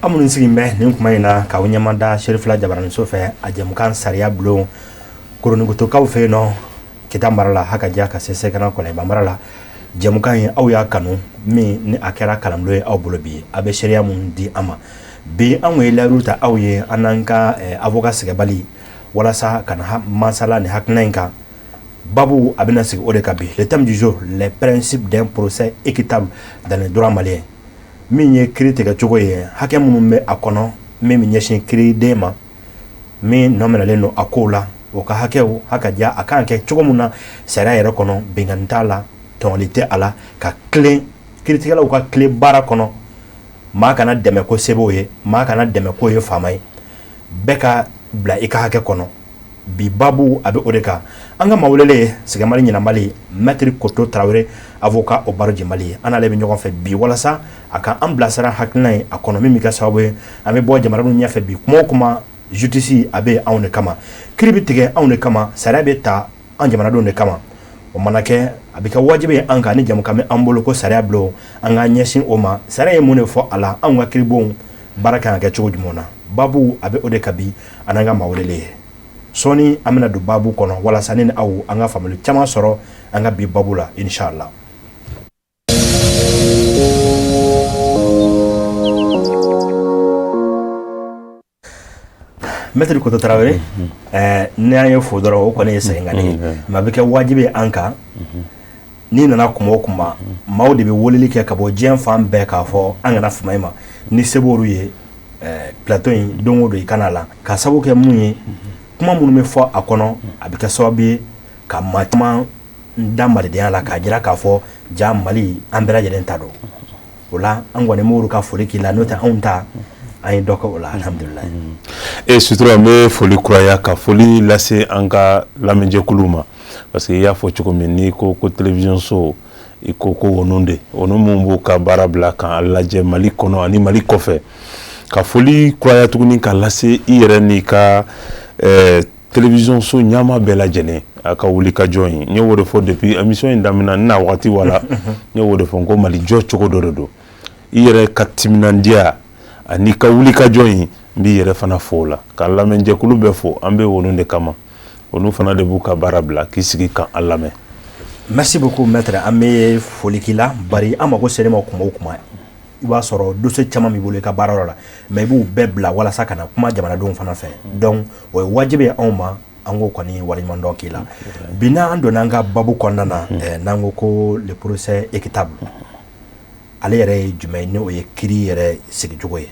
Aw minnu sigilen bɛ nin kuma in na k'aw ɲɛmada Serifila Jabaraninso fɛ, a jɛmukan Sariya Bulon, Koroninkotokaw fɛ yen nɔ, Kita mara la, hakaja ka se Sɛgɛnna Kɔlɛba mara la. Jɛmukan in, aw y'a kanu min ni a kɛra kalanbulon ye aw bolo bi, a bɛ seereya minnu di an ma bi, an ye layidu ta aw ye, an n'an ka avocat sɛgɛbali, walasa ka na masala ni hakilina in kan. Babu a bɛna sigi o de kan bi. Le thème du jour: les principes d'un procès équitable dans le droit malien. Min ye kiiri tigɛcogo ye, hakɛ minnu bɛ a kɔnɔ, min bɛ ɲɛsin kiiriden ma, min nɔ minɛlen don a kow la, o ka hakɛw hakaja a kan kɛ cogo min na sariya yɛrɛ kɔnɔ, binkanni t'a la, tɔɲɔli tɛ a la, ka tilen, kiiritigɛlaw ka tilen baara kɔnɔ, maa kana dɛmɛ ko se b'o ye, maa kana dɛmɛ k'o ye faama ye, bɛɛ ka bila i ka hakɛ kɔnɔ. Bi babu a bɛ o de kan. An ka maa welelen, sɛgɛnmali ɲinamali, maître Koto Tarawele, avocat au barreau du Mali, an n'ale bɛ ɲɔgɔn fɛ bi walasa a ka an bilasira hakilina ye a kɔnɔ, min bɛ kɛ sababu ye an bɛ bɔ jamanadenw ɲɛfɛ bi. Kuma o kuma, justice a bɛ anw de kama, kiiri bɛ tigɛ anw de kama, sariya bɛ ta an jamanadenw de kama. O mana kɛ, a bɛ kɛ wajibi ye an kan ni jamukan bɛ an bolo ko Sariya Bulon, an k'an ɲɛsin o ma. Sariya ye mun de fɔ a la? Anw ka kiiribonw baara kan ka kɛ cogo jumɛn na? Babu a bɛ o de kan bi, an n'an ka maa welelen ye. Sɔɔni an bɛna don babu kɔnɔ walasa ne ni aw, an ka faamuyali caman sɔrɔ an ka bi babu la, inshallah. Maître Koto Tarawele, ni an ye fo dɔrɔn, o kɔni ye seginkani ye, mais a bɛ kɛ wajibi ye an kan. N'i nana kuma o kuma, maaw de bɛ weleli kɛ ka bɔ diɲɛ fan bɛɛ k'a fɔ an kana fama i ma ni se b'olu ye. Plateau in, don o don i kana la, ka sababu kɛ mun ye? Kuma minnu bɛ fɔ a kɔnɔ, a bɛ kɛ sababu ye ka maa caman da malidenya la, k'a jira k'a fɔ ja Mali, an bɛɛ lajɛlen ta don. O la, an kɔni m'olu ka foli k'i la, n'o tɛ anw ta, an ye dɔ kɛ o la, alhamdulilayi. E sutura, n bɛ foli kuraya ka foli lase an ka lamɛnjɛkulu ma, parce que i y'a fɔ cogo min, n'i ko ko télévision so, i ko ko onu de onu min b'u ka baara bila k'an lajɛ Mali kɔnɔ ani Mali kɔfɛ. Ka foli kuraya tuguni ka lase i yɛrɛ n'i ka télévision so ɲama bɛɛ lajɛlen, a ka wuli ka jɔ in. N ye o de fɔ depuis émission in daminɛ n na wagati wala, n ye o de fɔ n ko Mali jɔ cogo dɔ de don. I yɛrɛ ka timinandiya ani ka wuli ka jɔ in, n b'i yɛrɛ fana fo o la, ka lamɛnjɛkulu bɛɛ fo. An bɛ olu de kama, olu fana de b'u ka baara bila k'i sigi ka an lamɛn. Merci beaucoup, maître. An bɛ foli k'i la, bari an mago ser'e ma kuma o kuma, i b'a sɔrɔ dossier caman b'i bolo i ka baara yɔrɔ la, mais i b'u bɛɛ bila walasa ka na kuma jamanadenw fana fɛ. Donc o ye wajibi ye anw ma, an k'o kɔni waleɲuman dɔn k'i la bi. N'an donna an ka babu kɔnɔna na, n'an ko ko le procès équitable, ale yɛrɛ ye jumɛn ye, ni o ye kiiri yɛrɛ sigicogo ye?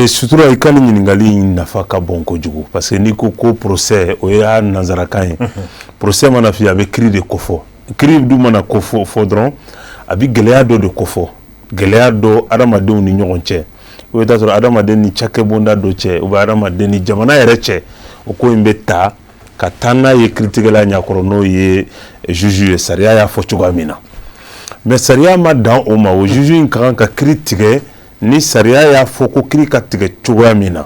Sutura, i ka nin ɲininkali in nafa ka bon kojugu, parce que n'i ko ko procès, o y'a nanzarakan ye. Procès mana f'i ye, a bɛ kiiri de kofɔ. Kiiri dun mana kofɔ fɔ dɔrɔn, a bɛ gɛlɛya dɔ de kofɔ, gɛlɛya dɔ adamadenw ni ɲɔgɔn cɛ. I bɛ taa sɔrɔ adamaden ni cakɛbonda dɔ cɛ, ou bien adamaden ni jamana yɛrɛ cɛ. O ko in bɛ ta ka taa n'a ye kiiritigɛla ɲɛkɔrɔ, n'o ye juge ye, sariya y'a fɔ cogoya min na. Mais sariya ma dan o ma. O juge in ka kan ka kiiri tigɛ ni sariya y'a fɔ ko kiiri ka tigɛ cogoya min na.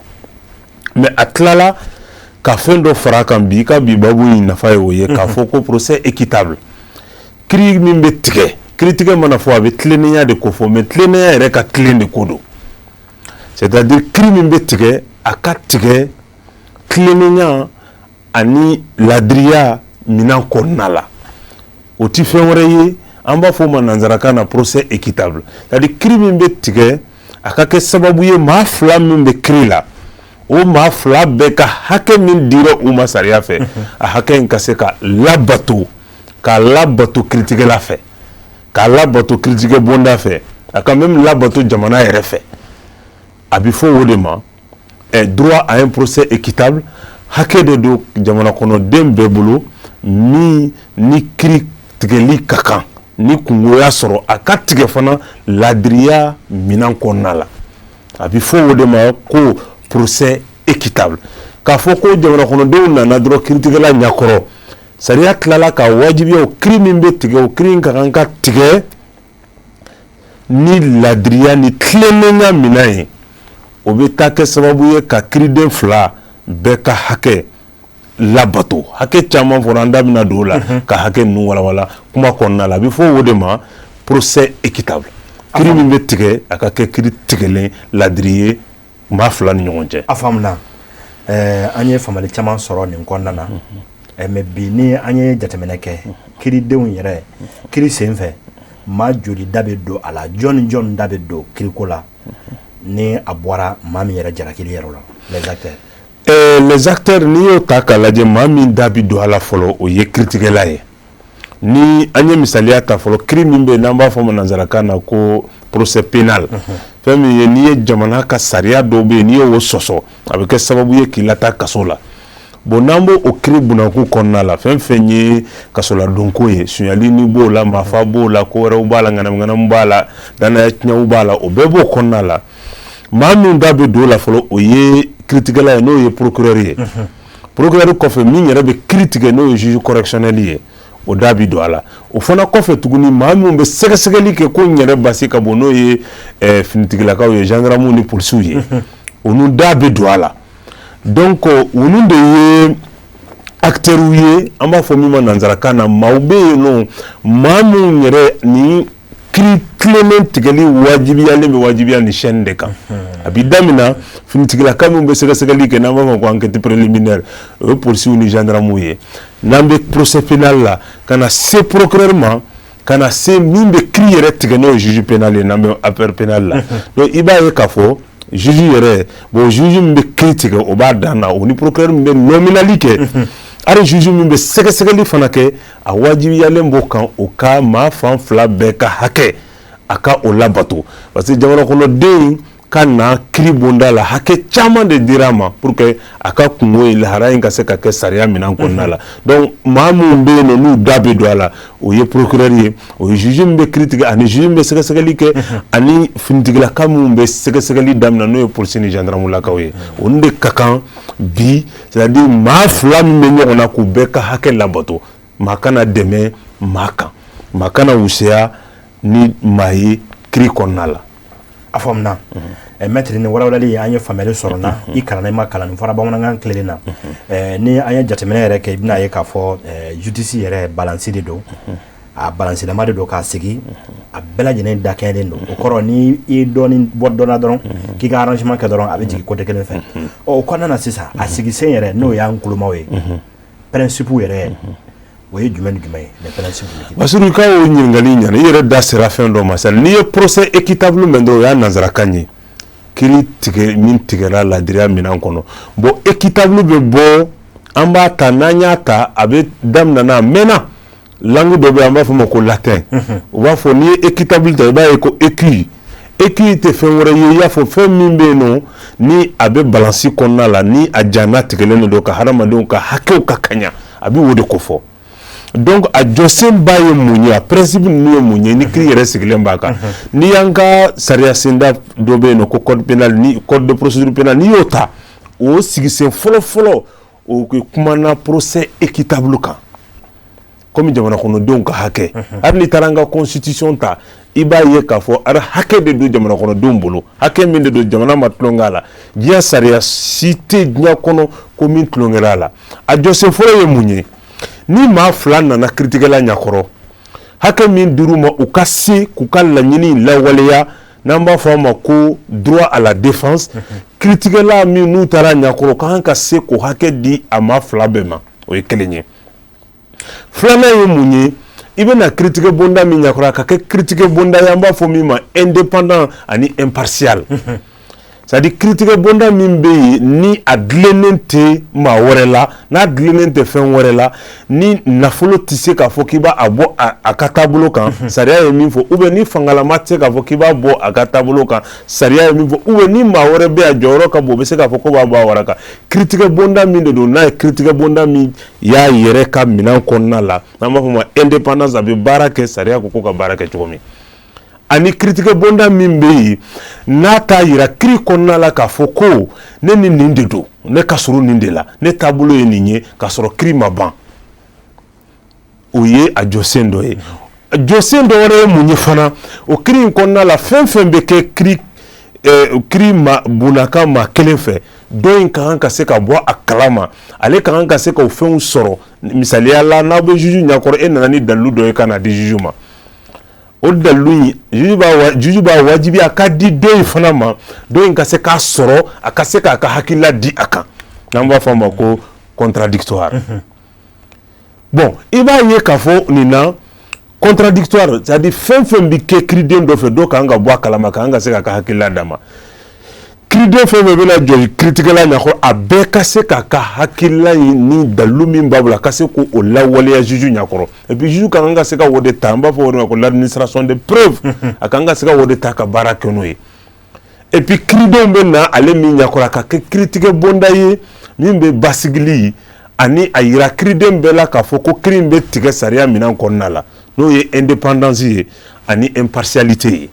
Mais a tilala ka fɛn dɔ fara a kan bi. I ka bi babu in nafa ye o ye, k'a fɔ ko procès équitable, kiiri min bɛ tigɛ, kiiritigɛ mana fɔ, a bɛ tilennenya de ko fɔ. Mais tilennenya yɛrɛ ka tilen de ko don, c'est à dire kiiri min bɛ tigɛ, a ka tigɛ tilennenya ani ladiriya minɛn kɔnɔna la. O ti fɛn wɛrɛ ye, an b'a fɔ o ma nanzarakan na procès équitable, c'est à dire kiiri min bɛ tigɛ, a ka kɛ sababu ye maa fila min bɛ kiiri la, o maa fila bɛɛ ka hakɛ min dira u ma sariya fɛ, a hakɛ in ka se ka labato, k'a labato kiiritigɛla fɛ, k'a labato kiiritigɛ bonda fɛ, a ka même labato jamana yɛrɛ fɛ. A bɛ fɔ o de ma droit à un procès équitable. Hakɛ de don jamana kɔnɔden bɛɛ bolo min ni kiiri tigɛli ka kan, ni kungo y'a sɔrɔ, a ka tigɛ fana ladiriya minɛn kɔnɔna la. A bɛ fɔ o de ma ko procès équitable. K'a fɔ ko jamana kɔnɔdenw nana dɔrɔn kiiritigɛla ɲɛkɔrɔ, sariya tilala ka wajibiya o kiiri min bɛ tigɛ, o kiiri in ka kan ka tigɛ ni ladiriya ni tilennenya minɛn ye. O bɛ taa kɛ sababu ye ka kiiriden fila bɛɛ ka hakɛ labato. Hakɛ caman fɔra, an da bɛna don o la ka hakɛ ninnu walawala kuma kɔnɔna la. A bɛ fɔ o de ma procès équitable. Kiri min bɛ tigɛ, a ka kɛ kiri tigɛlen ladiri ye maa fila ni ɲɔgɔn cɛ. A faamuna. An ye faamuyali caman sɔrɔ nin kɔnɔna na, mais bi ni an ye jateminɛ kɛ kiridenw yɛrɛ kiri sen fɛ, maa joli da bɛ don a la? Jɔn ni jɔn da bɛ don kiriko la ni a bɔra maa min yɛrɛ jalakili yɛrɛ la, les acteurs? Les acteurs, n'i y'o ta k'a lajɛ, maa min da bɛ don a la fɔlɔ, o ye kiritigɛla ye. Ni an ye misaliya ta fɔlɔ, kiri min bɛ yen n'an b'a fɔ ma nanzarakan na ko procès pénal, fɛn min ye n'i ye jamana ka sariya dɔw bɛ yen, n'i y'o sɔsɔ, a bɛ kɛ sababu ye k'i lataa kaso la. Bon, n'an b'o o kiri bunakun kɔnɔna la, fɛn fɛn ye kasoladonko ye, sonyali ni b'o la, maafa b'o la, ko wɛrɛw b'a la, ŋanamuŋanamu b'a la, danaya tiɲɛw b'a la, o bɛɛ b'o kɔnɔna la. Maa min da bɛ don o la fɔlɔ, o ye kiritigɛla ye, n'o ye procureur ye. Procureur kɔfɛ, min yɛrɛ bɛ kiri tigɛ, n'o ye juge correctionnel ye, o da bi don a la. O fana kɔfɛ tuguni, maa minnu bɛ sɛgɛsɛgɛli kɛ ko n yɛrɛ basi ka bon, n'o ye finitigilakaw ye, gendarmew ni polisiw ye, olu da bɛ don a la. Donc olu de ye acteurs ye, an b'a fɔ min ma nanzarakan na, maaw bɛ yen nɔ, maa minnu yɛrɛ ni kiri tilennen tigɛli wajibiyalen bɛ wajibiya ni chaîne de kan. A b'i daminɛ finitigilaka minnu bɛ sɛgɛsɛgɛli kɛ, n'an b'a fɔ ko enquête préliminaire, o ye polisiw ni gendarmew ye. N'an bɛ procès pénal la, ka na se procureur ma, ka na se min bɛ kiri yɛrɛ tigɛ, n'o ye juge pénal ye, n'an bɛ affaire pénale la. Donc i b'a ye k'a fɔ juge yɛrɛ, bon, juge min bɛ kiri tigɛ, o b'a dan na, o ni procureur min bɛ nominali kɛ, hali juge min bɛ sɛgɛsɛgɛli fana kɛ, a wajibiyalen b'o kan, o ka maa fan fila bɛɛ ka hakɛ, a ka o labato, parce que jamana kɔnɔden ka na kiri bonda la, hakɛ caman de dira a ma pour que a ka kungo ye lahara in ka se ka kɛ sariya minɛn kɔnɔna la. Donc maa minnu bɛ yen nɔ, n'u da bɛ don a la, o ye procureur ye, o ye juge min bɛ kiri tigɛ, ani juge min bɛ sɛgɛsɛgɛli kɛ, ani finitigilaka minnu bɛ sɛgɛsɛgɛli daminɛ, n'o ye polisi ni gendarme lakaw ye. Olu de ka kan bi, c'est à dire maa fila min bɛ ɲɔgɔn na, k'u bɛɛ ka hakɛ labato. Maa kana dɛmɛ maa kan, maa kana wusaya ni maa ye kiri kɔnɔna la. A faamuna, maître. Ni walawalali, an ye faamuyali sɔrɔ na. I kalanna, i ma kalan, nin fɔra bamanankan tilennen na. Ni an ye jateminɛ yɛrɛ kɛ, i bɛna ye k'a fɔ justice yɛrɛ balance de don, a balansilama de don k'a sigi, a bɛɛ lajɛlen dakɛɲɛlen don. O kɔrɔ, ni i ye dɔɔni bɔ dɔ la dɔrɔn, k'i ka arrangement kɛ dɔrɔn, a bɛ jigin côté kelen fɛ. Ɔ, o kɔnɔna na sisan, a sigisen yɛrɛ, n'o y'an kulomaw ye, principe yɛrɛ, o ye jumɛn ni jumɛn ye, les principes? Basiru, i ka o ɲininkali ɲana. I yɛrɛ da sera fɛn dɔ ma sisan. N'i ye procès équitable mɛn dɔrɔn, o y'a nanzarakan ye, kiri tigɛ min tigɛra ladiriya minɛn kɔnɔ. Bon, équitable bɛ bɔ, an b'a ta, n'an y'a ta, a bɛ daminɛ n'a mɛnna langue dɔ bɛ yen, an b'a fɔ o ma ko latin. U b'a fɔ n'i ye équitable ta, i b'a ye ko équi. Équi tɛ fɛn wɛrɛ ye, i y'a fɔ fɛn min bɛ yen nɔ, ni a bɛ balance kɔnɔna la, ni a janna tigɛlen de don ka hadamadenw ka hakɛw ka kaɲa, a bɛ o de ko fɔ. Donc a jɔsen ba ye mun ye? A principe ninnu ye mun ye ni kiri yɛrɛ sigilen b'a kan? N'i y'an ka sariya senda dɔ bɛ yen nɔ ko code pénal ni code de procédure pénale, n'i y'o ta, o sigisen fɔlɔ fɔlɔ, o kumana procès équitable kan, komi jamana kɔnɔdenw ka hakɛ. Hali n'i taara an ka constitution ta, i b'a ye k'a fɔ ara hakɛ de don jamana kɔnɔdenw bolo, hakɛ min de don, jamana ma tulonkɛ a la, diɲɛ sariya si tɛ diɲɛ kɔnɔ ko min tulonkɛra a la. A jɔsen fɔlɔ ye mun ye? Ni maa fila nana kiritigɛla ɲakɔrɔ, hakɛ min dir'u ma u ka se k'u ka laɲini lawaleya, n'an b'a fɔ a ma ko droit à la défense, kiritigɛla min n'u taara ɲakɔrɔ ka kan ka se k'o hakɛ di a maa fila bɛɛ ma. O ye kelen ye. Filanan ye mun ye? I bɛna kiritigɛ bonda min ɲakɔrɔ, a ka kɛ kiritigɛ bonda ye, an b'a fɔ min ma indépendant ani impartial, c'est à dire kiritigɛ bonda min bɛ yen, ni a dilennen tɛ maa wɛrɛ la, n'a dilennen tɛ fɛn wɛrɛ la, ni nafolo tɛ se k'a fɔ k'i b'a bɔ a ka taabolo kan, sariya ye min fɔ, ou bien ni fangalama tɛ se k'a fɔ k'i b'a bɔ a ka taabolo kan, sariya ye min fɔ, ou bien ni maa wɛrɛ bɛ yen, a jɔyɔrɔ ka bon, o bɛ se k'a fɔ ko b'a bɔ a wɛrɛ kan. Kiritigɛ bonda min de don, n'a ye kiritigɛ bonda min y'a yɛrɛ ka minɛn kɔnɔna la, n'an b'a fɔ o ma indépendance, a bɛ baara kɛ sariya ko ka baara kɛ cogo min, ani kiritigɛ bonda min bɛ yen, n'a t'a yira kiri kɔnɔna la k'a fɔ ko ne ni nin de don, ne ka surun nin de la, ne taabolo ye nin ye, k'a sɔrɔ kiri ma ban. O ye a jɔsen dɔ ye. Jɔsen dɔ wɛrɛ ye mun ye fana? O kiri in kɔnɔna la, fɛn fɛn bɛ kɛ kiri ma bunaka maa kelen fɛ, dɔ in ka kan ka se ka bɔ a kalama, ale ka kan ka se k'o fɛnw sɔrɔ. Misaliya la, n'aw bɛ juge ɲɛkɔrɔ, e nana ni dalilu dɔ ye ka na di juge ma. O dalilu in, juge b'a wajibiya a ka di dɔ in fana ma, dɔ in ka se k'a sɔrɔ, a ka se k'a ka hakilila di a kan, n'an b'a fɔ a ma ko contradictoire. Bon, i b'a ye k'a fɔ nin na, contradictoire, c'est à dire fɛn fɛn bɛ kɛ kiriden dɔ fɛ, dɔ kan ka bɔ a kalama, kan ka se k'a ka hakilila d'a ma. Kiriden fɛn fɛn bɛna jɔ kiritigɛla ɲɛkɔrɔ, a bɛɛ ka se k'a ka hakilila ni dalilu min b'a bolo, a ka se k'o lawaleya juge ɲɛkɔrɔ. Et puis juge ka kan ka se ka o de ta, an b'a fɔ o de ma ko l'administration de preuve, a kan ka se ka o de ta ka baara kɛ n'o ye. Et puis kiridenw bɛ na ale min ɲɛkɔrɔ, a ka kɛ kiritigɛ bonda ye min bɛ basigili ani a yira kiriden bɛɛ la k'a fɔ ko kiri in bɛ tigɛ sariya minɛn kɔnɔna la, n'o ye indépendance ye ani impartialité ye.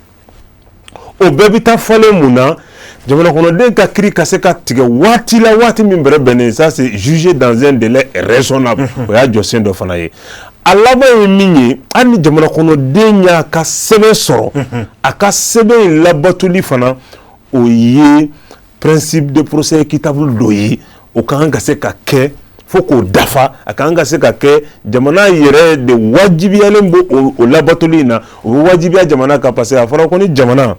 O bɛɛ bɛ taa falen mun na? Jamana kɔnɔden ka kiri ka se ka tigɛ waati la, waati min bɛrɛ bɛnnen, ça c'est jugé dans un délai raisonnable, o y'a jɔsen dɔ fana ye. A laban ye min ye, hali ni jamana kɔnɔden y'a ka sɛbɛn sɔrɔ, a ka sɛbɛn in labatoli fana, o ye principe de procès équitable dɔ ye. O ka kan ka se ka kɛ fo k'o dafa, a ka kan ka se ka kɛ jamana yɛrɛ de wajibiyalen b'o o labatoli in na. O bɛ wajibiya jamana kan, parce que a fɔra ko ni jamana,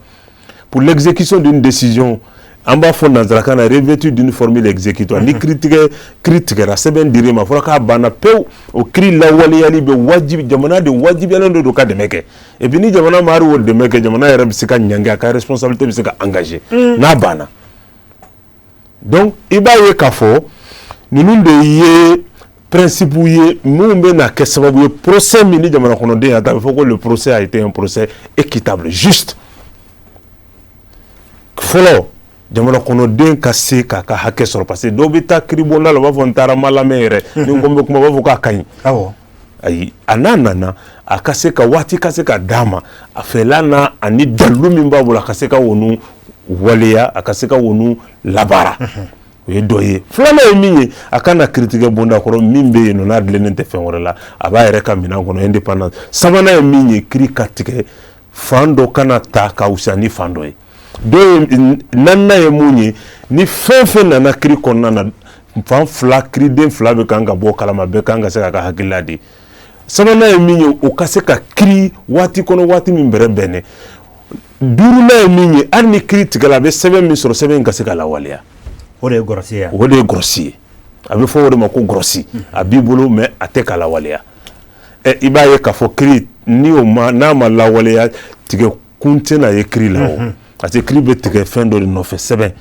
pour l'exécution d'une décision, an b'a fɔ nanzarakan na, revêtu d'une formule exécutoire, ni kiiritigɛ kiiri tigɛra, sɛbɛn dir'i ma, a fɔra k'a banna pewu, o kiiri lawaleyali bɛ wajibi, jamana de wajibiyalen don ka dɛmɛ kɛ. Et puis ni jamana ma hali o dɛmɛ kɛ, jamana yɛrɛ bɛ se ka ɲangi, a ka responsabilité bɛ se ka engager n'a banna. Donc i b'a ye k'a fɔ ninnu de ye principe ye minnu bɛ na kɛ sababu ye, procès min ni jamana kɔnɔden y'a ta, a bɛ fɔ ko le procès a été un procès équitable, juste. Fɔlɔ, jamana kɔnɔden ka se k'a ka hakɛ sɔrɔ, parce que dɔw bɛ taa kiiribonda la, u b'a fɔ n taara ma lamɛn yɛrɛ, ni n ko n bɛ kuma, u b'a fɔ k'a ka ɲi. Ayi, a n'a nana, a ka se ka waati ka se ka d'a ma, a fɛla n'a ani dalilu min b'a bolo, a ka se ka olu waleya, a ka se ka olu labaara. O ye dɔ ye. Filanan ye min ye, a ka na kiiritigɛ bonda kɔrɔ min bɛ yen nɔ, n'a dilennen tɛ fɛn wɛrɛ la, a b'a yɛrɛ ka minɛn kɔnɔ, indépendance. Sabanan ye min ye, kiiri ka tigɛ, fan dɔ kana ta ka wusa ni fan dɔ ye. Dɔ ye, naaninan ye mun ye, ni fɛn fɛn nana kiiri kɔnɔna na, fan fila, kiiriden fila bɛ kan ka bɔ kalama, bɛɛ kan ka se k'a ka hakilila di. Sabanan ye min ye, o ka se ka kiiri waati kɔnɔ, waati min bɛrɛ bɛnnen. Duurunan ye min ye, hali ni kiiri tigɛla, a bɛ sɛbɛn min sɔrɔ, sɛbɛn in ka se ka lawaleya. O de ye grosse ye. O de ye grosse ye, a bɛ fɔ o de ma ko grosse. A b'i bolo, mais a tɛ ka lawaleya. Ɛ, i b'a ye k'a fɔ kiiri ni o ma, n'a ma lawaleya, tigɛ kun tɛna ye kiiri la o, parce que kiiri bɛ tigɛ fɛn dɔ de nɔfɛ, sɛbɛn.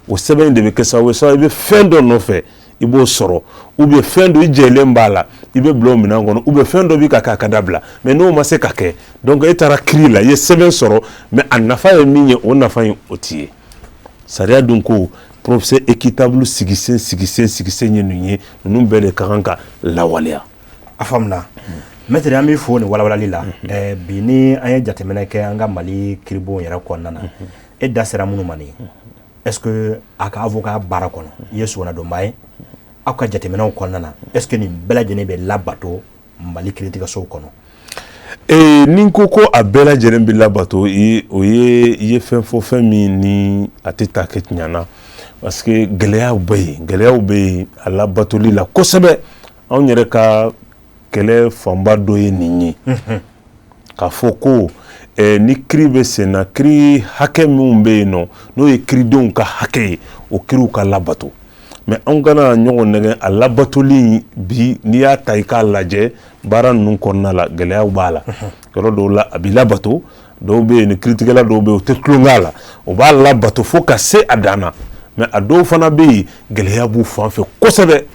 O sɛbɛn in de bɛ kɛ sababu ye, i bɛ fɛn dɔ nɔfɛ, i b'o sɔrɔ, ou bien fɛn dɔ i jɛlen b'a la, i bɛ bila o minɛn kɔnɔ, ou bien fɛn dɔ bɛ ka kɛ, a ka dabila. Mais n'o ma se ka kɛ, donc e taara kiiri la, i ye sɛbɛn sɔrɔ, mais a nafa ye min ye, o nafa in o t'i ye. Sariya dun ko procès équitable sigisen sigisen sigisen ye nin ye, ninnu bɛɛ de ka kan ka lawaleya. A faamuna, maître, an b'i fo nin walawalali la. Bi ni an ye jateminɛ kɛ an ka Mali kiiribon yɛrɛ kɔnɔna na, e da sera minnu ma nin, est ce que a ka avocat baara kɔnɔ, i ye sugannadonba ye, aw ka jateminɛw kɔnɔna na, est ce que nin bɛɛ lajɛlen bɛ labato Mali kiiritigɛsow kɔnɔ? Ni ko ko a bɛɛ lajɛlen bɛ labato, o ye i ye fɛn fɔ, fɛn min ni a tɛ ta kɛ tiɲɛ na, parce que gɛlɛyaw bɛ yen, gɛlɛyaw bɛ yen a labatoli la kosɛbɛ. Anw yɛrɛ ka kɛlɛ fanba dɔ ye nin ye, k'a fɔ ko ni kiiri bɛ sen na, kiiri hakɛ minnu bɛ yen nɔ, n'o ye kiiridenw ka hakɛ ye, o kiiriw ka labato. Mais anw kana ɲɔgɔn nɛgɛ, a labatoli bi, n'i y'a ta i k'a lajɛ baara ninnu kɔnɔna la, gɛlɛyaw b'a la. Yɔrɔ dɔw la, a b'i labato, dɔw bɛ yen ni kiiritigɛla dɔw bɛ yen, u tɛ tulonkɛ a la, o b'a labato fo ka se a dan na. Mais a dɔw fana bɛ yen, gɛlɛya b'u fan fɛ kosɛbɛ,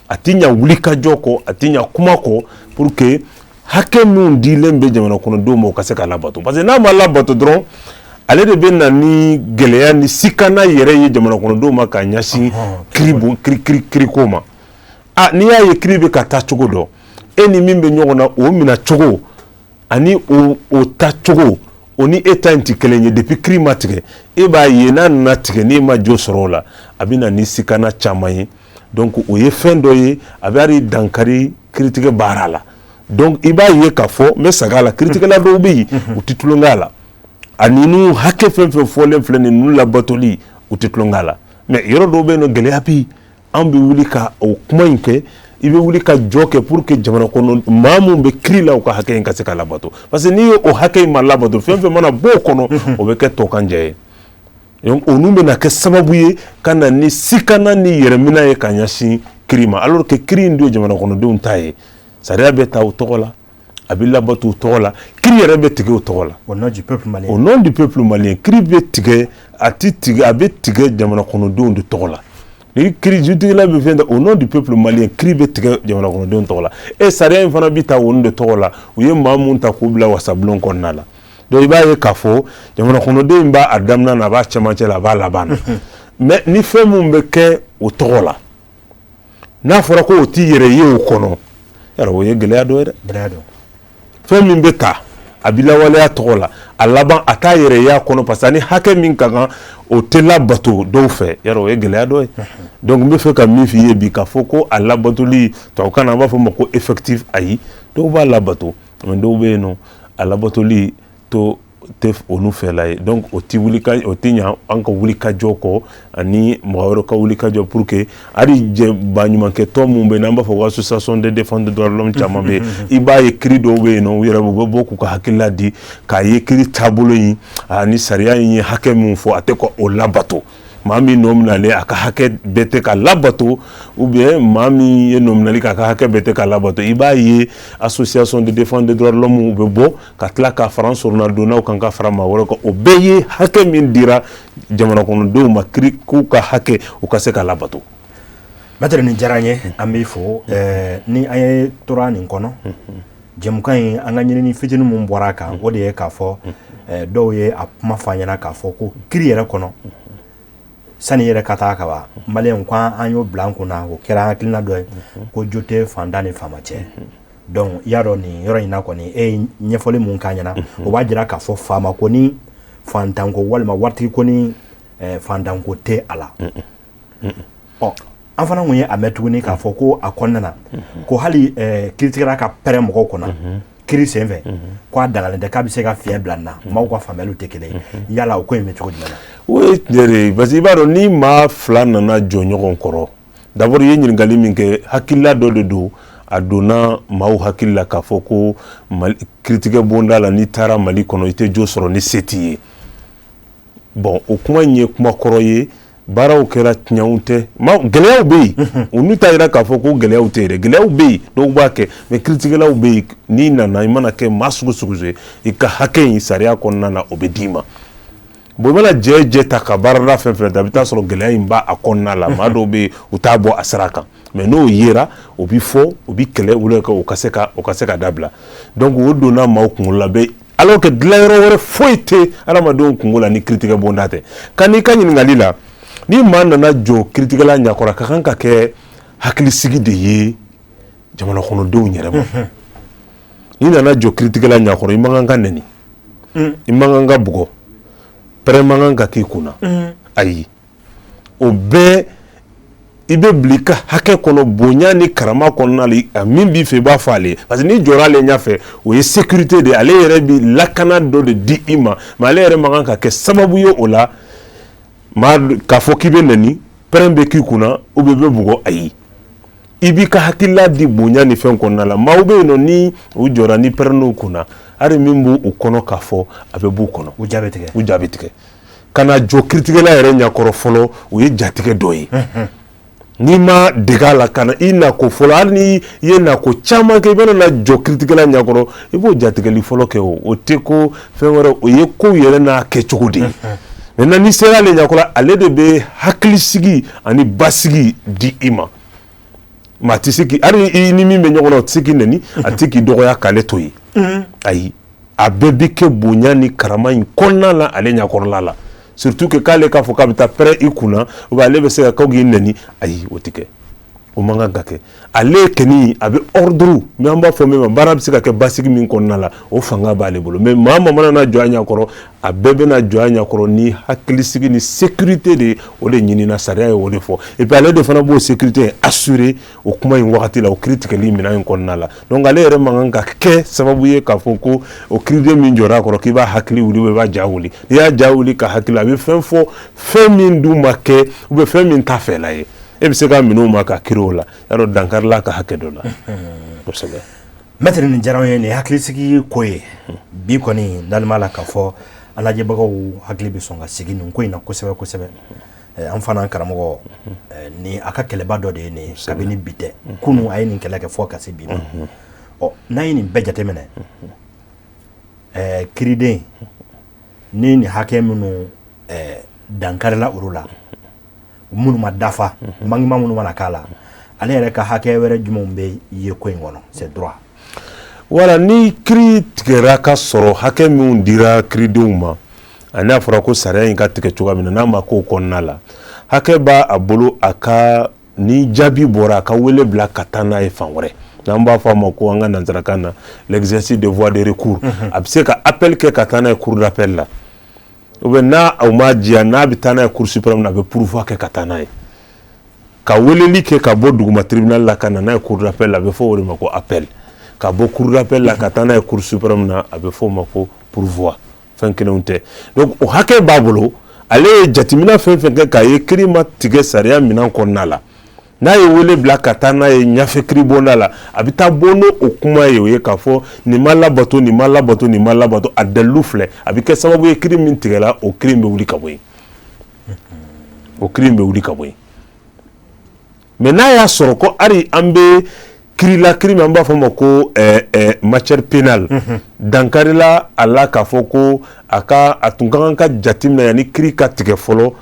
a ti ɲa wulikajɔ kɔ, a ti ɲa kuma kɔ, pour que hakɛ minnu dilen bɛ jamana kɔnɔdenw ma, o ka se ka labato. Parce que n'a ma labato dɔrɔn, ale de bɛ na ni gɛlɛya ni sikana yɛrɛ ye jamana kɔnɔdenw ma ka ɲɛsin kiiri bon kiiri kiiri kiiriko ma. A n'i y'a ye kiiri bɛ ka taa cogo dɔ, e ni min bɛ ɲɔgɔn na, o minɛ cogo ani o ta cogo, o ni e ta in tɛ kelen ye. Depuis kiiri ma tigɛ, e b'a ye n'a nana tigɛ, n'e ma jo sɔrɔ o la, a bɛ na ni sikana caman ye. Donc o ye fɛn dɔ ye, a bɛ hali dankari kiiritigɛ baara la. Donc i b'a ye k'a fɔ n bɛ sag'a la, kiiritigɛla dɔw bɛ yen, u tɛ tulonkɛ a la. A ninnu hakɛ fɛn fɛn fɔlen filɛ nin, ninnu labatoli, u tɛ tulonkɛ a la. Mais yɔrɔ dɔw bɛ yen nɔ, gɛlɛya bɛ yen, an bɛ wuli ka o kuma in kɛ. I bɛ wuli ka jɔ kɛ pour que jamana kɔnɔ maa min bɛ kiri la, u ka hakɛ in ka se ka labato, parce que n'i ye o hakɛ in ma labato, fɛn fɛn mana bɔ o kɔnɔ, o bɛ kɛ tɔkanjɛ ye. Donc olu bɛna kɛ sababu ye ka na ni sikana ni yɛrɛminɛ ye ka ɲɛsin kiri ma, alors que kiri in dun ye jamana kɔnɔdenw ta ye. Sariya bɛ ta u tɔgɔ la, a bɛ labato u tɔgɔ la, kiri yɛrɛ bɛ tigɛ u tɔgɔ la. Au nom du peuple malien. Au nom du peuple malien, kiri bɛ tigɛ, a ti tigɛ, a bɛ tigɛ jamana kɔnɔdenw de tɔgɔ la. Ni kiri jutigɛla bɛ fɛn ta, au nom du peuple malien, kiri bɛ tigɛ jamana kɔnɔdenw tɔgɔ la. E sariya in fana bɛ ta olu de tɔgɔ la. U ye maa mun ta k'u bila wasabulon kɔnɔna la, donc i b'a ye k'a fɔ jamana kɔnɔden b'a a daminɛ na, a b'a cɛmancɛ la, a b'a laban na. Mais ni fɛn mun bɛ kɛ o tɔgɔ la, n'a fɔra ko o t'i yɛrɛ ye o kɔnɔ, yarɔ, o ye gɛlɛya dɔ ye dɛ. Gɛlɛya don. Fɛn min bɛ ta, a bɛ lawaleya tɔgɔ la, a laban a t'a yɛrɛ ye a kɔnɔ, parce que ani hakɛ min ka kan, o tɛ labato dɔw fɛ, yarɔ, o ye gɛlɛya dɔ ye. Donc n bɛ fɛ ka min f'i ye bi, k'a fɔ ko a labatoli, tubabukan na an b'a fɔ o ma ko effectif, ayi, dɔw b'a labato, mais dɔw bɛ yen nɔ, a labatoli to tɛ olu fɛla ye. Donc o ti wuli ka, o ti ɲa an ka wuli ka jɔ kɔ ani mɔgɔ wɛrɛ ka wuli ka jɔ, pour que hali jɛ baɲumankɛ tɔn mun bɛ yen, n'an b'a fɔ ko association de défense des droits de l'homme caman bɛ yen, i b'a ye kiri dɔw bɛ yen nɔ, u yɛrɛ u bɛ bɔ k'u ka hakilila di, k'a ye kiri taabolo in ani sariya in ye hakɛ min fɔ, a tɛ ka o labato. Maa min nɔ minɛlen, a ka hakɛ bɛɛ tɛ ka labato, ou bien maa min ye nɔ minɛli kɛ, a ka hakɛ bɛɛ tɛ ka labato. I b'a ye association de défense des droits de l'homme u bɛ bɔ ka tila ka fara soronadonnaw kan, ka fara maa wɛrɛ kan. O bɛɛ ye hakɛ min dira jamana kɔnɔdenw ma, kiri k'u ka hakɛ, u ka se ka labato. Maître, nin diyara n ye, an b'i fo. Ni an ye tora nin kɔnɔ, jɛmukan in, an ka ɲinini fitinin mun bɔra a kan, o de ye k'a fɔ dɔw ye a kuma fɔ an ɲɛna k'a fɔ ko kiri yɛrɛ kɔnɔ, sani yɛrɛ ka taa ka ban, maliyɛnw ko an y'o bila an kunna, o kɛra hakilina dɔ ye ko jo tɛ fantan ni faama cɛ. Donc i y'a dɔn, nin yɔrɔ in na kɔni, e ye ɲɛfɔli mun k'an ɲɛna, o b'a jira k'a fɔ faama ko ni fantanko walima waritigi ko ni fantanko tɛ a la. Ɔ, an fana kun ye a mɛn tuguni k'a fɔ ko a kɔnɔna na, ko hali kiiritigɛla ka pɛrɛn mɔgɔw kɔnɔ kiiri senfɛ, ko a dagalen tɛ, k'a bɛ se ka fiɲɛ bila nin na. Maaw ka faamuyaliw tɛ kelen ye. Yala o ko in bɛ cogo jumɛn na? O ye tiɲɛ de ye, parce que i b'a dɔn, ni maa fila nana jɔ ɲɔgɔn kɔrɔ, d'abord i ye ɲininkali min kɛ, hakilila dɔ de don, a donna maaw hakili la k'a fɔ ko Mali kiiritigɛ bonda la, n'i taara Mali kɔnɔ, i tɛ jo sɔrɔ ni se t'i ye. Bon, o kuma in ye kuma kɔrɔ ye, baaraw kɛra, tiɲɛw tɛ, gɛlɛyaw bɛ yen. Olu t'a yira k'a fɔ ko gɛlɛyaw tɛ yen dɛ, gɛlɛyaw bɛ yen, dɔw b'a kɛ, mais kiiritigɛlaw bɛ yen. N'i nana, i mana kɛ maa sugu sugu ye, i ka hakɛ in sariya kɔnɔna na, o bɛ d'i ma. Bon, i mana jɛ jɛ ta ka baarada fɛn fɛn ta, i bɛ taa sɔrɔ gɛlɛya in b'a a kɔnɔna la. Maa dɔw bɛ yen, u t'a bɔ a sira kan, mais n'o yera, o bɛ fɔ, o bɛ kɛlɛ wuli kɛ, o ka se ka dabila. Donc o donna maaw kunkolo la bɛ, alors que dilanyɔrɔ wɛrɛ foyi tɛ adamadenw kungo la ni kiiritigɛ bonda tɛ. Ka n'i ka ɲininkali la, ni maa nana jɔ kiiritigɛla ɲɛkɔrɔ, a ka kan ka kɛ hakilisigi de ye jamana kɔnɔdenw yɛrɛ ma. N'i nana jɔ kiiritigɛla ɲɛkɔrɔ, i man kan ka nɛni, i man kan ka bugɔ, pɛrɛn man kan ka k'i kunna, ayi, o bɛɛ i bɛ bila i ka hakɛ kɔnɔ, bonya ni karama kɔnɔna la. A min b'i fɛ, i b'a fɔ ale ye, parce que n'i jɔra ale ɲɛfɛ, o ye sécurité de ye. Ale yɛrɛ bi lakana dɔ de di i ma, mais ale yɛrɛ man kan ka kɛ sababu ye o la maa k'a fɔ k'i bɛ nɛni, pɛrɛn bɛ k'i kunna, ou bien i bɛ bugɔ, ayi. I b'i ka hakilila di bonya ni fɛn kɔnɔna la. Maaw bɛ yen nɔ, ni u jɔra, ni pɛrɛnn'u kunna, hali min b'u kɔnɔ k'a fɔ, a bɛ b'u kɔnɔ. U jaabi tigɛ. U jaabi tigɛ. Ka na jɔ kiiritigɛla yɛrɛ ɲɛkɔrɔ fɔlɔ, o ye jatigɛ dɔ ye. N'i ma dege a la, ka na i nako fɔlɔ, hali ni i ye nako caman kɛ, i bɛna na jɔ kiiritigɛla ɲɛkɔrɔ, i b'o jatigɛli fɔlɔ kɛ. O tɛ ko fɛn wɛrɛ, o ye kow yɛrɛ n'a kɛcogo de ye. Maintenant, n'i sera ale ɲɛkɔrɔ, ale de bɛ hakilisigi ani basigi di i ma. Maa tɛ se k'i, hali i ni min bɛ ɲɔgɔn na, o tɛ se k'i nɛni, a tɛ k'i dɔgɔya k'ale to yen, ayi. A bɛɛ bɛ kɛ bonya ni karama in kɔnɔna la ale ɲɛkɔrɔla la. Surtout que k'ale k'a fɔ k'a bɛ taa pɛrɛn i kunna, ou bien ale bɛ se ka k'aw k'i nɛni, ayi, o tɛ kɛ, o man kan ka kɛ. Ale kɔni a bɛ ordre mais an b'a fɔ min ma, baara bɛ se ka kɛ basigi min kɔnɔna la, o fanga b'ale bolo. Mais maa maa mana na jɔ a ɲɛkɔrɔ, a bɛɛ bɛna jɔ a ɲɛkɔrɔ ni hakilisigi ni sécurité de ye. O de ɲinina, sariya ye o de fɔ, et puis ale de fana b'o sécurité assurer o kuma in wagati la, o kiiri tigɛli minɛn in kɔnɔna la. Donc ale yɛrɛ man kan ka kɛ sababu ye k'a fɔ ko o kiiriden min jɔra a kɔrɔ, k'i b'a hakili wuli, i b'a ja wuli. N'i y'a ja wuli ka hakili, a bɛ fɛn fɔ, fɛn min dun ma kɛ, ou bien fɛn min t'a fɛla ye. E bɛ se ka minɛ o ma ka kiri o la, y'a dɔn dankarila ka hakɛ dɔ la kosɛbɛ. Maître, nin diyara an ye, nin ye hakilisigi ko ye bi kɔni. N dalen b'a la k'a fɔ an lajɛbagaw hakili bɛ sɔn ka sigi nin ko in na kosɛbɛ kosɛbɛ. An fana karamɔgɔ, ni a ka kɛlɛba dɔ de ye nin ye. Kabini bi tɛ, kunun a ye nin kɛlɛ kɛ fɔ ka se bi ma. Ɔ, n'an ye nin bɛɛ jateminɛ, kiriden ni nin hakɛ minnu dankarila olu la, minnu ma dafa, manquement minnu mana k'a la, ale yɛrɛ ka hakɛ wɛrɛ jumɛnw bɛ ye ko in kɔnɔ, c'est droit? Wala, ni kiri tigɛra ka sɔrɔ hakɛ minnu dira kiridenw ma, ani n'a fɔra ko sariya in ka tigɛ cogoya min na, n'a ma k'o kɔnɔna la, hakɛ b'a a bolo a ka, ni jaabi bɔra, a ka wele bila ka taa n'a ye fan wɛrɛ, n'an b'a fɔ a ma ko an ka nanzarakan na l'exercice de voie de recours. A bɛ se ka appel kɛ ka taa n'a ye cour d'appel la, ou bien n'a o ma diya, n'a bɛ taa n'a ye cour suprême na, a bɛ pourvoi kɛ ka taa n'a ye. Ka weleli kɛ ka bɔ duguma tribunal la ka na n'a ye cour d'appel la, a bɛ fɔ o de ma ko appel. Ka bɔ cour d'appel la ka taa n'a ye cour suprême na, a bɛ fɔ o ma ko pourvoi. Fɛn kelenw tɛ. Donc o hakɛ b'a bolo. Ale ye jateminɛ fɛn fɛn kɛ k'a ye kiri ma tigɛ sariya minɛn kɔnɔna la, n'a ye wele bila ka taa n'a ye ɲɛfɛ kiribonda la, a bɛ taa bɔ n'o o kuma ye, o ye k'a fɔ nin ma labato, nin ma labato, nin ma labato, a dalilu filɛ. A bɛ kɛ sababu ye, kiri min tigɛla, o kiri in bɛ wuli ka bɔ yen, o kiri in bɛ wuli ka bɔ yen. Mais n'a y'a sɔrɔ ko hali an bɛ kiri la, kiri min an b'a fɔ ma ko matière pénale, dankarila a la k'a fɔ ko a ka a tun ka kan ka jateminɛ yanni kiri ka tigɛ fɔlɔ,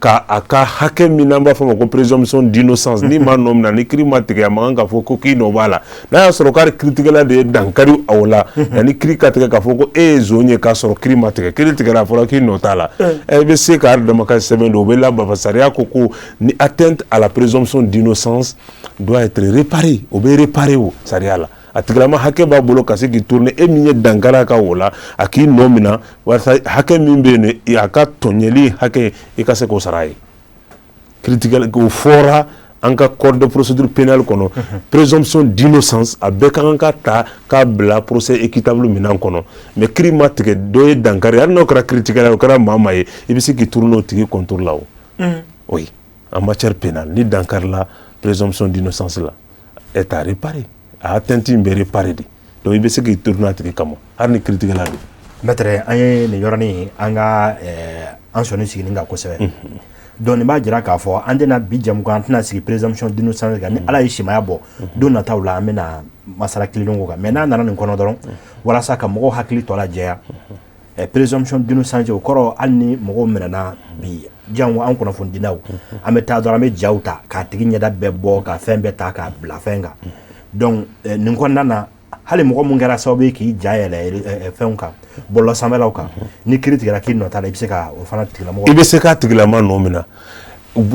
ka a ka hakɛ min n'an b'a fɔ ma ko présomption d'innocence, ni maa nɔ minɛ, ni kiri ma tigɛ, a man kan k'a fɔ ko k'i nɔ b'a la. N'a y'a sɔrɔ k'ale kiritigɛla de ye dankari o la yanni kiri ka tigɛ, k'a fɔ ko e ye zon ye k'a sɔrɔ kiri ma tigɛ, kiri tigɛra, a fɔra k'i nɔ t'a la, i bɛ se ka dama sɛbɛn don, o bɛ labafa. Sariya ko ko ni atteinte à la présomption d'innocence doit être réparée, o bɛ réparer o sariya la. A tigilama hakɛ b'a bolo ka se k'i tourner e min ye dankari a ka o la, a k'i nɔ minɛ, walasa hakɛ min bɛ yen, a ka tɔɲɛli hakɛ, i ka se k'o sara a ye. Kiritigɛ o fɔra an ka code de procédure pénale kɔnɔ, présomption d'innocence, a bɛɛ ka kan ka ta k'a bila procès équitable minɛn kɔnɔ. Mais kiri ma tigɛ, dɔ ye dankari, hali n'o kɛra kiritigɛla ye, o kɛra maa maa ye, i bɛ se k'i tourner o tigi contre la. O oui, en matière pénale, ni dankari la présomption d'innocence la, est à réparer, a atteinte in bɛ réparer de. Donc i bɛ se k'i tourner a tigi kama hali ni kiritigɛla don. Maître, an ye nin yɔrɔnin, an ka an sɔnni sigini kan kosɛbɛ. Donc nin b'a jira k'a fɔ an tɛna bi jamukan, an tɛna sigi présomption d'innocence kan. Ni Ala ye simaya bɔ don nataw la, an bɛna masala kilenw ko kan. Mais n'a nana nin kɔnɔ dɔrɔn, walasa ka mɔgɔw hakili tɔ lajɛya, présomption d'innocence, o kɔrɔ hali ni mɔgɔw minɛna bi, jango an kunnafonidilaw, an bɛ taa dɔrɔn, an bɛ jaw ta k'a tigi ɲɛda bɛɛ bɔ, ka fɛn bɛɛ ta k'a bila fɛn kan. Donc nin kɔnɔna na, hali mɔgɔ mun kɛra sababu ye k'i ja yɛlɛ fɛnw kan, bɔlɔlɔ sanfɛlaw kan, ni kiiri tigɛra k'i nɔ t'a la, i bɛ se ka o fana tigilamɔgɔ I bɛ se k'a tigilama nɔ minɛ,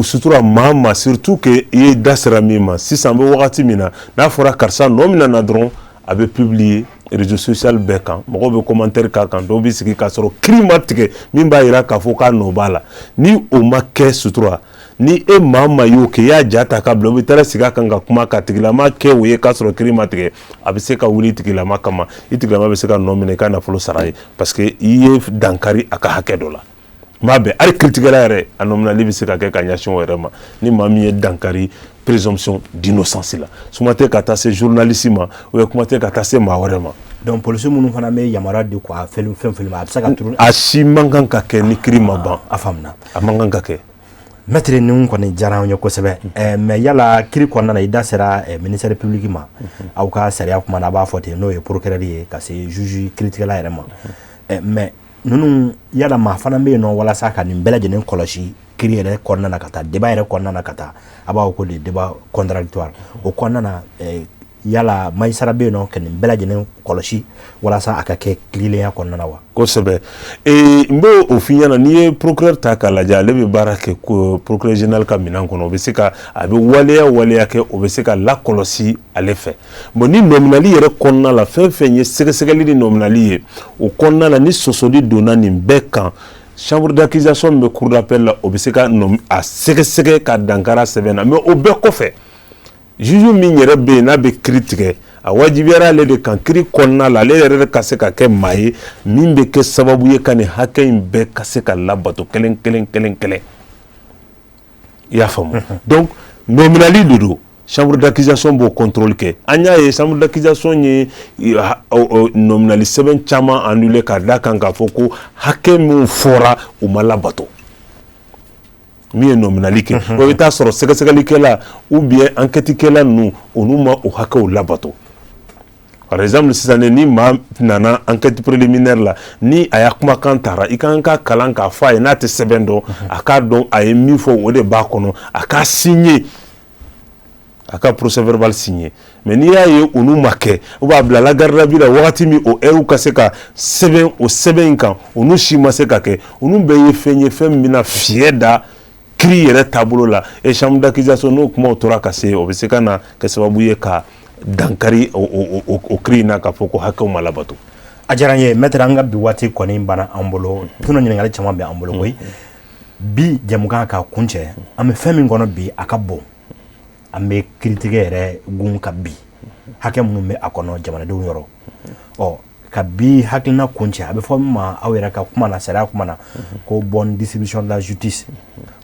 sutura maa ma, surtout que i ye da sera min ma. Sisan an bɛ wagati min na, n'a fɔra karisa nɔ minɛ na dɔrɔn, a bɛ publier réseau social bɛɛ kan, mɔgɔw bɛ commentaire k'a kan, dɔw bɛ sigi k'a sɔrɔ kiiri ma tigɛ min b'a jira k'a fɔ k'a nɔ b'a la. Ni o ma kɛ, sutura, ni e maa maa y'o kɛ, i y'a ja ta ka bila, o bɛ taa sigi a kan ka kuma ka tigilama kɛ o ye k'a sɔrɔ kiiri ma tigɛ, a bɛ se ka wuli tigilama kama. I tigilama bɛ se ka nɔ minɛ, i ka nafolo sara ye, parce que i ye dankari a ka hakɛ dɔ la. N b'a bɛn hali kiiritigɛla yɛrɛ, a nɔminɛli bɛ se ka kɛ ka ɲɛsin o yɛrɛ ma, ni maa min ye dankari présomption d'innocence la. Suma tɛ ka taa se journaliste ma, ou bien kuma tɛ ka taa se maa wɛrɛ ma. Donc polisi minnu fana bɛ yamaruya di k'a fɛn fɛn ma, a bɛ se ka turu. A si man kan ka kɛ ni kiiri ma ban. A faamuna. A man kan ka kɛ. Maître, ninnu kɔni diyara an ye kosɛbɛ. Mais yala kiiri kɔnɔna na, i da sera ministère public ma, aw ka sariya kuma na, a b'a fɔ ten, n'o ye procureur ye, ka se juge kiiritigɛla yɛrɛ ma. Mais ninnu, yala maa fana bɛ yen nɔ walasa ka nin bɛɛ lajɛlen kɔlɔsi kiiri yɛrɛ kɔnɔna na, ka taa débat yɛrɛ kɔnɔna na, ka taa a b'a fɔ ko le débat contradictoire o kɔnɔna na, yala magistrat bɛ yen nɔ ka nin bɛɛ lajɛlen kɔlɔsi walasa a ka kɛ tilennenya kɔnɔna na wa? Kosɛbɛ. N b'o o f'i ɲɛna, n'i ye procureur ta k'a lajɛ, ale bɛ baara kɛ procureur général ka minɛn kɔnɔ. O bɛ se ka, a bɛ waleya waleya kɛ, o bɛ se ka lakɔlɔsi ale fɛ. Bon, ni nɔminɛli yɛrɛ kɔnɔna la, fɛn fɛn ye sɛgɛsɛgɛli ni nɔminɛli ye o kɔnɔna la, ni sɔsɔli donna nin bɛɛ kan, chambre d'accusation min bɛ cour d'appel la, o bɛ se ka a sɛgɛsɛgɛ ka dankara sɛbɛn na. Mais o bɛɛ kɔfɛ, juge min yɛrɛ bɛ yen n'a bɛ kiiri tigɛ, a wajibiyara ale de kan kiiri kɔnɔna la, ale yɛrɛ de ka se ka kɛ maa ye min bɛ kɛ sababu ye ka nin hakɛ in bɛɛ ka se ka labato kelen kelen kelen kelen. I y'a faamu? Donc Nɔminɛli de don, chambre d'accusation b'o contrôle kɛ. An y'a ye, chambre d'accusation ye nɔminɛli sɛbɛn caman annulé k'a da kan k'a fɔ ko hakɛ min fɔra, u ma labato. Min ye nɔminɛli kɛ, o bɛ taa sɔrɔ sɛgɛsɛgɛlikɛla ou bien enquête-kɛla ninnu, olu ma o hakɛw labato. Par exemple, sisan ni maa nana enquête préliminaire la, ni a y'a kumakan tara, i kan ka kalan k'a fɔ a ye, n'a tɛ sɛbɛn dɔn, a k'a dɔn a ye min fɔ, o de b'a kɔnɔ, a k'a signer, a ka procès verbal signer. Mais n'i y'a ye olu ma kɛ, u b'a bila la garde à vue la wagati min, o heure ka se ka sɛbɛn o sɛbɛn in kan, olu si ma se ka kɛ. Olu bɛɛ ye fɛn ye, fɛn min bɛna fiɲɛ da kiiri yɛrɛ taabolo la. Et chambre d'accusation, n'o kumaw tora ka se, o bɛ se ka na kɛ sababu ye ka dankari o kiiri in na, k'a fɔ ko hakɛw ma labato. A diyara n ye, maître. An ka bi waati kɔni banna an bolo. Tuna ɲininkali caman bɛ an bolo koyi. Bi jɛmukan ka kuncɛ, an bɛ fɛn min kɔnɔ bi, a ka bon. An bɛ kiiritigɛ yɛrɛ gun ka bi hakɛ minnu bɛ a kɔnɔ jamanadenw yɔrɔ. Ɔ, ka bi hakilina kuncɛ, a bɛ fɔ min ma aw yɛrɛ ka kuma na, sariya kuma na, ko bonne distribution de la justice,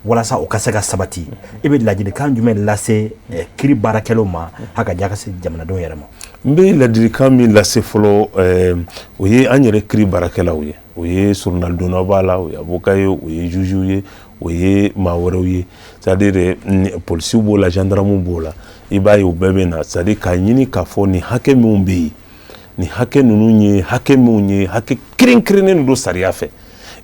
walasa o ka se ka sabati, i bɛ ladilikan jumɛn lase kiiri baarakɛlaw ma, haka ja ka se jamanadenw yɛrɛ ma? N bɛ ladilikan min lase fɔlɔ, o ye an yɛrɛ kiiri baarakɛlaw ye. O ye surunalidonnaw b'a la, o ye avocat ye, o ye juge ye, o ye maa wɛrɛw ye, c'est à dire polisiw b'o la, gendarmew b'o la. I b'a ye, o bɛɛ bɛ na, c'est à dire k'a ɲini k'a fɔ nin hakɛ minnu bɛ yen, nin hakɛ ninnu ye hakɛ minnu ye, hakɛ kɛrɛnkɛrɛnnen don sariya fɛ,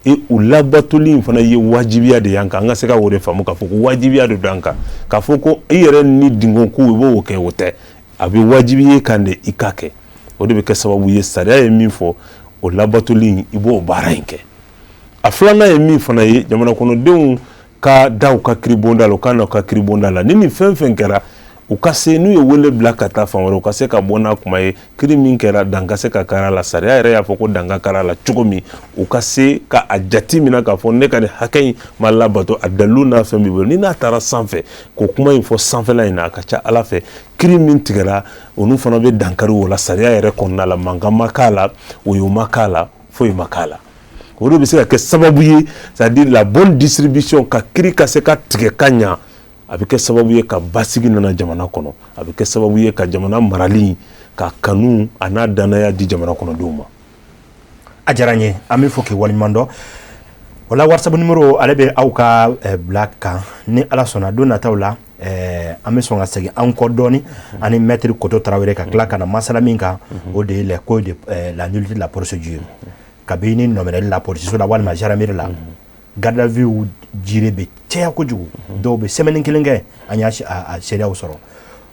et u labatoli in fana ye wajibiya de y'an kan. An ka se ka o de faamu k'a fɔ ko wajibiya de don an kan. K'a fɔ ko i yɛrɛ ni dingo ko i b'o kɛ, o tɛ. A bɛ wajibi ye kan de i ka kɛ. O de bɛ kɛ sababu ye, sariya ye min fɔ, o labatoli, i b'o baara in kɛ. A filanan ye min fana ye, jamana kɔnɔdenw ka da u ka kiiribonda la, u ka na u ka kiiribonda la. Ni nin fɛn fɛn kɛra, u ka se, n'u ye wele bila ka taa fan wɛrɛ, u ka se ka bɔ n'a kuma ye. Kiiri min kɛra, dan ka se ka kari a la. Sariya yɛrɛ y'a fɔ ko dan ka kari a la cogo min, u ka se ka a jate minɛ k'a fɔ ne ka nin hakɛ in ma labato, a dalilu n'a fɛn b'i bolo. Ni n'a taara sanfɛ k'o kuma in fɔ sanfɛla in na, a ka ca Ala fɛ, kiiri min tigɛra, olu fana bɛ dankari o la sariya yɛrɛ kɔnɔna la. Mankan ma k'a la, woyo ma k'a la, foyi ma k'a la. O de bɛ se ka kɛ sababu ye, c'est à dire la bonne distribution, ka kiiri ka se ka tigɛ ka ɲa. A bɛ kɛ sababu ye ka basigi nana jamana kɔnɔ, a bɛ kɛ sababu ye ka jamana marali ka kanu a n'a danaya di jamana kɔnɔdenw ma. A diyara n ye, an bɛ fɔ k'i waleɲuman dɔn o la. WhatsApp numéro, ale bɛ aw ka bila kan. Ni Ala sɔnna, don nataw la, an bɛ sɔn ka segin an kɔ dɔɔni ani maître Koto Tarawele, ka tila ka na masala min kan, o de ye les causes de la nullité de la procédure. Kabini nɔminɛli la polisiso la walima gendarmerie la, garde à vue durée bɛ caya kojugu, dɔw bɛ semaine kelen kɛ. An y'a seereyaw sɔrɔ.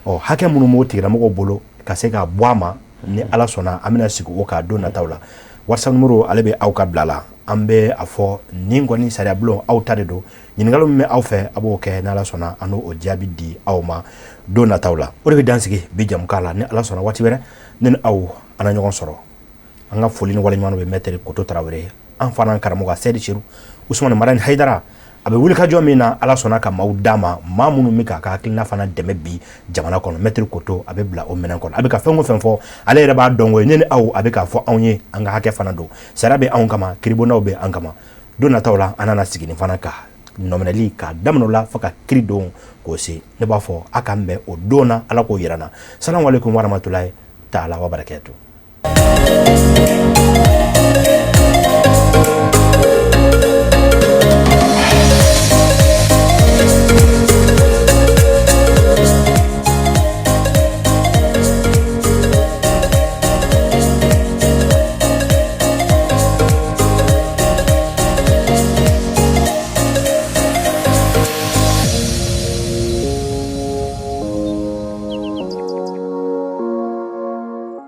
Ɔ, hakɛ minnu b'o tigilamɔgɔw bolo ka se ka bɔ a ma, ni Ala sɔnna, an bɛna sigi o kan don nataw la. WhatsApp numéro, ale bɛ aw ka bila la. An bɛ a fɔ nin kɔni, sariya bulon, aw ta de don. Ɲininkali min bɛ aw fɛ, a b'o kɛ. Ni Ala sɔnna, an n'o jaabi di aw ma don nataw la. O de bɛ dan sigi bi jamukan la. Ni Ala sɔnna, waati wɛrɛ, ne ni aw an na ɲɔgɔn sɔrɔ. An ka foli ni waleɲuman bɛ maître Koto Tarawele, an fana karamɔgɔ Sɛdi Seru Usumani Marani Hayidara. A bɛ wulikajɔ min na, Ala sɔnna ka maaw d'a ma, maa minnu bɛ k'a ka hakilina fana dɛmɛ bi jamana kɔnɔ. Maître Koto, a bɛ bila o minɛn kɔnɔ. A bɛ ka fɛn o fɛn fɔ, ale yɛrɛ b'a dɔn ko ne ni aw, a bɛ k'a fɔ anw ye, an ka hakɛ fana don. Sariya bɛ anw kama, kiiribondaw bɛ an kama. Don nataw la, an nana sigi nin fana kan, nɔminɛli k'a daminɛ o la fo ka kiiri don k'o se. Ne b'a fɔ a k'an bɛn o don na, Ala k'o yira n na. Salamu aleykum warahmatulahi taala wa barakatuh.